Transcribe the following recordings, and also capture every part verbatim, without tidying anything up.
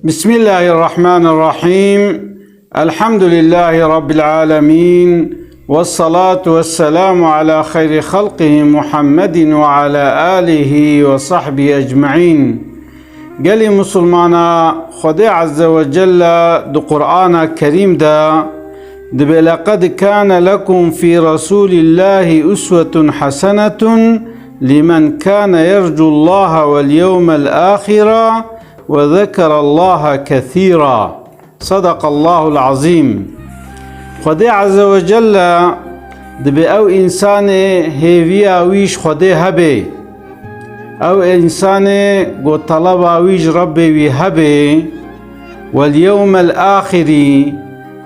بسم الله الرحمن الرحيم. الحمد لله رب العالمين. والصلاة والسلام على خير خلقه محمد وعلى آله وصحبه أجمعين. Gelî Musulmana, Xwedê Azze ve Celle di Qur'ana Kerîm de dibê: "لقد كان لكم في رسول الله أسوة حسنة لمن كان يرجو الله واليوم الآخر وذكر الله كثيرا." صدق الله العظيم. Xwedê Azze ve Celle dibê ew însanê hêviya wî ji Xwedê hebe, ew însanê ku teleba wî ji Rebbê wî hebe, wel yewmel axirî,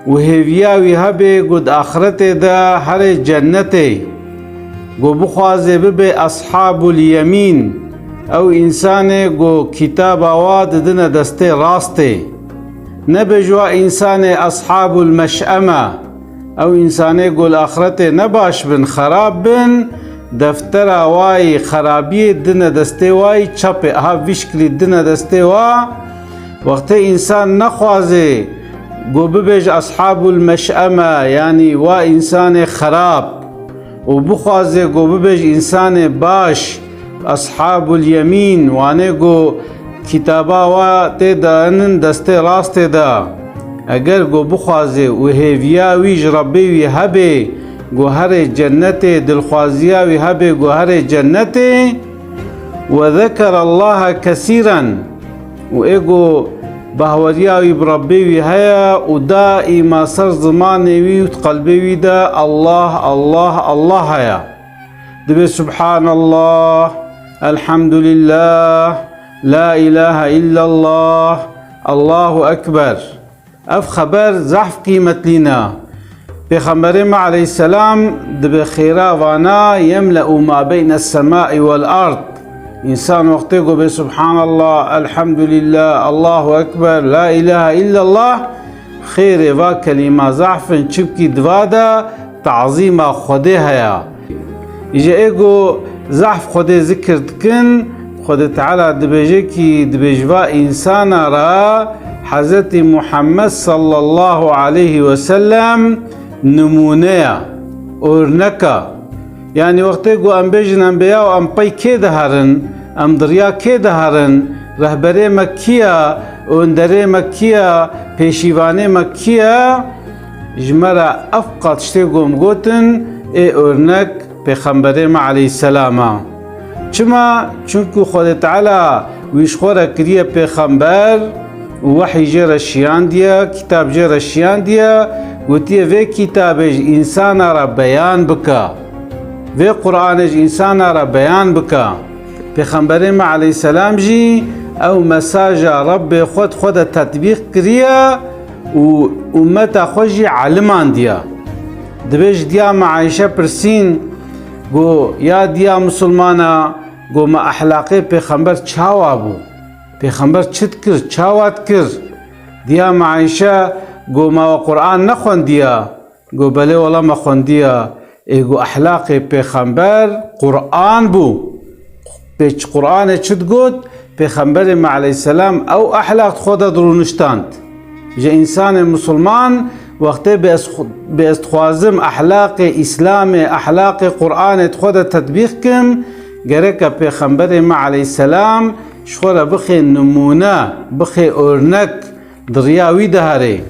û hêviya wî hebe ku di axretê de herê cennetê, ku bixwaze bibe ashabul yemîn, ew însanê ku kitaba wa didine destê rastê. Nebe ji wa însanê ashabul meş'eme, ew însanê ku li axretê ne baş bin, xerab bin, deftera wa yî xerabiyê didine destê wa yî çepê, aha vî şiklî didine destê wa. Wextê însan nexwaze ku bibêje ashabul meş'eme, yanî wa însanê xerab, û bixwaze ku bibêje însanê baş, ashabul yemîn, wanê ku kitaba wa tê danin destê rastê de. Eger ku bixwaze û hêviya wî ji Rebbê wî hebe ku herê cennetê, dilxwaziya wî hebe ku herê cennetê, وذكر الله كثيرا، û ê ku bahweriya wî bi Rebbê wî heye û daîma ser zimanê wî û di qelbê wî de Allah, Allah, Allah heye. Dibê: "Subhanallah, elhamdulillah, la ilahe illallah, Allahu ekber." Ev xeber zehf qîmetlî ne. Pêxemberê me aleyhisselam dibê: "Xêra vana yemle'u ma beyne semai vel ard." Însan wextê ku bê: "Subhanallah, elhamdulillah, Allahu ekber, la ilahe illallah", xêrê va kelîma zehf in, çimkî di va de tazîma Xwedê heye. Îje ê ku zehf Xwedê zikir dikin, Xwedê Teala dibêje kî, dibê ji va însana re Hezretî Muhammed sallallahu aleyhi ve sellem nimûne ye, örnek e. Yanî wextê ku em bêjin em bê ya û em pey kê diherin, em di riya kê diherin, rehberê me kî ye, önderê me kî ye, pêşîvanê me kî ye, ji me re ev qat tiştê ku em gotin, ê örnek Pêxemberê me aleyhisselam e. Çima? Çunku Xwedê Teala wî ji xwe re kiriye pêxember û wehî jê re şiyandiye, kitab jê re şiyandiye, gotiye: "Vê kitabê ji însana re beyan bike. Vê Qur'anê ji însana re beyan bike." Pêxemberê me aleyhisselam jî ew mesaja Rebbê xwe di xwe de tetbîq kiriye û ummeta xwe jî elimandiye. Dibê ji diya me Ayşe pirsîn, got: "Ya diya misilmana, got, me ehlaqê pêxember çawa bû? Pêxember çi dikir, çawa dikir?" Diya me Ayşe got: "Me we Qur'an nexwendiye?" Got: "Belê wela me xwendiye." Ê got: "Ehlaqê pêxember Qur'an bû." Pêç Qur'anê çi digot? Pêxemberê me aleyhisselam ew ehlaq di xwe de dirûniştand. Ji însanê misilman wextê bê ez xu-, bê ez dixwazim ehlaqê Îslamê, ehlaqê Qur'anê di xwe de tetbîq kim, gereke Pêxemberê me aleyhisselam ji xwe re bixê nimûne, bixê örnek, di riya wî de herê.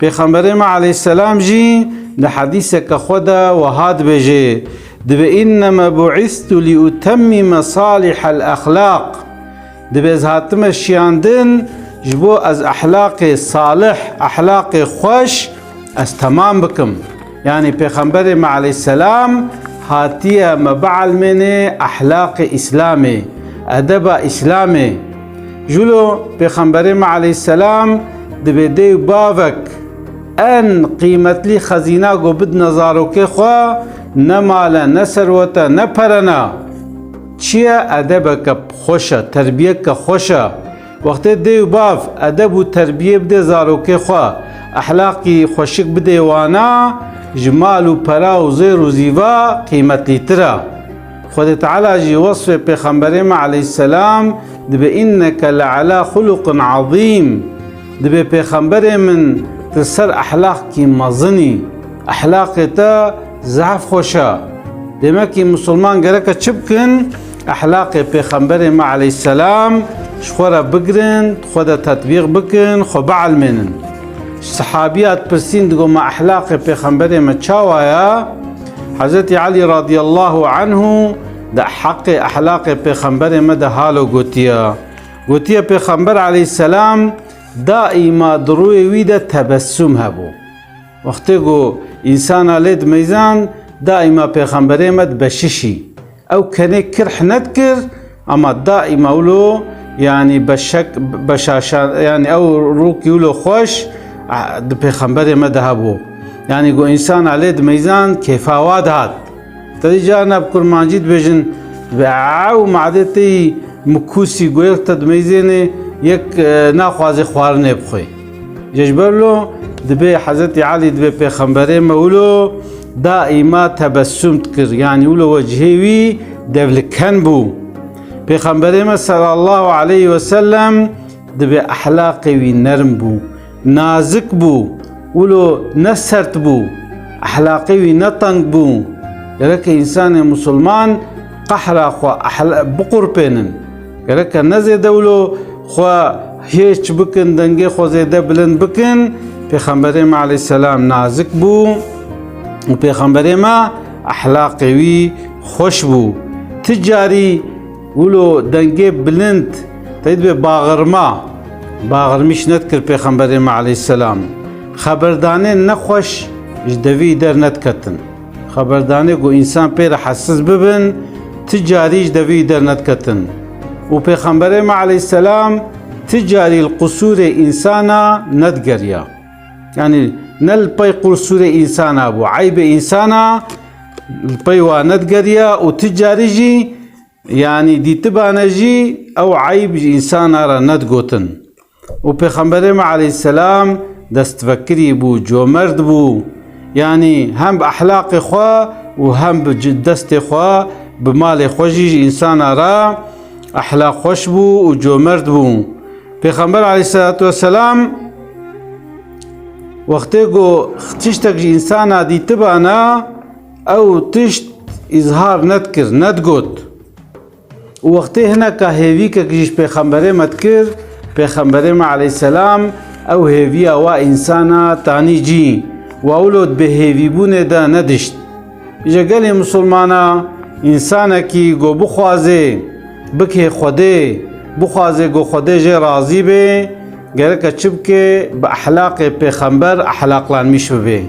Pêxemberê me aleyhisselam jî di hedîseke xwe de wiha dibêje, dibê: "Inneme bu'istu li utemmime salihel exlaq." Dibê ez hatime şiyandin ji bo ez ehlaqê salih, ehlaqê xweş ez temam bikim. Yanî Pêxemberê me aleyhisselam hatiye me bielmênê ehlaqê Îslamê, edeba Îslamê. Jûlo Pêxemberê me aleyhisselam dibê dê û bavek en qîmetlî xezîna ku bidine zarokê xwe ne mal e, ne serwet e, ne pere ne. Çi ye? Edebeke xweş e, terbiyeke xweş e. Wextê dê û bav edeb û terbiyê bidê zarokê xwe, ehlaqî xweşik bidê wana, ji mal û pera û zêr û zîva qîmetlîtir e. Xwedê Teala jî wesfê Pêxemberê me aleyhisselam dibê: "Inneke le ala xuluqin azîm." Dibê pêxemberê min tu ser ehlaqkî mezin î, ehlaqê te zehf xweş e. Demekî misilman gereke çi bikin? Ehlaqê pêxemberê me aleyhisselam ji xwe re bigirin, xwe de tetbîq bikin, xwe bielmênin. Sehabiya dipirsîn, digo, me ehlaqê pêxemberê me çawa ye? Hezretî Elî radiyallahu anhu di heqê ehlaqê pêxemberê me de halo gotiye. Gotiye, pêxember aleyhisselam daîma di rûyê wî de tebessum hebû. Wextê ku însana lê dimeyzand, daîma pêxemberê me dibeşişî. Ew kenê kirh nedikir, ama daîma wilo, yanî beşek, beşaşa, yanî ew rûkî wilo xweş, a, di pêxemberê me de hebû. Yanî ku însana lê dimeyzand, kêfa wa dihat. Te dî carna bi kurmancî dibêjin, bi ew madê te yî mikûsî, goyek te dimeyzênê, yek, e, naxwazê xwarinê bixwe. Ji ber wilo dibê Hezretî Elî dibê pêxemberê me wilo daîma tebessum dikir, yanî wilo wecihê wî devliken bû. Pêxemberê me sallallahu aleyhi ve sellem dibê ehlaqê wî nerm bû, nazik bû, wilo ne sert bû, ehlaqê wî ne teng bû. Gereke însanê misilman qehra xwe ehla-, biqurpênin. Gereke ne zêde wilo xwe hêç bikin, dengê xwe zêde bilind bikin. Pêxemberê me aleyhisselam nazik bû û pêxemberê me ehlaqê wî xweş bû. Ti carî wilo dengê bilind, te dibê baxirma, baxirmîş nedikir pêxemberê me aleyhisselam. Xeberdanên nexweş ji devî der nediketin. Xeberdanê ku însan pê re hessiz bibin, ti carî ji devî der nediketin. Û pêxemberê me aleyhisselam ti carî li qusûrê însana nedigeriya. Yanî ne li pey qusûrê însana bû, eybê însana li pey wa nedigeriya û ti carî jî, yanî dîtibane jî ew eyb ji însana re nedigotin. Û Pêxemberê me aleyhisselam destvekirî bû, comerd bû. Yanî hem bi ehlaqê xwe û hem bi ci-, destê xwe, bi malê xwe jî ji însana re ehlaq xweş bû û comerd bû. Pêxember aleyhisselatu vesselam wextê ku tiştek ji însana dîtibana, ew tişt îzhar nedikir, nedigot. Û wextê hineka hêvîkek jî ji pêxemberê me dikir, pêxemberê me aleyhisselam ew hêviya wa însana tanî cî, wa wilo di bêhêvîbûnê de nedişt. Ji gelê misilmana, însanekî go bixwaze bikê Xwedê, bixwaze go Xwedê jê razî bê, gereke çi bike? Bi ehlaqê pêxember ehlaqlanmîş bibe.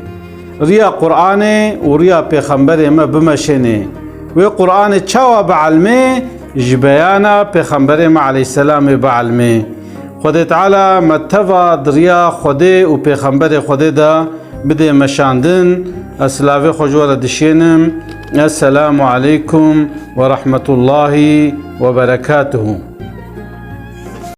Riya Qur'anê û riya pêxemberê me bimeşêne. Wê Qur'anê çawa bielmê? Ji beyana pêxemberê me aleyhisselamê bielmê. Xwedê Teala me teva di riya Xwedê û pêxemberê Xwedê de bidê meşandin. Ez silavê xwe ji we re dişênim. Esselamu aleykum ve rahmetullahi ve berekatuhu.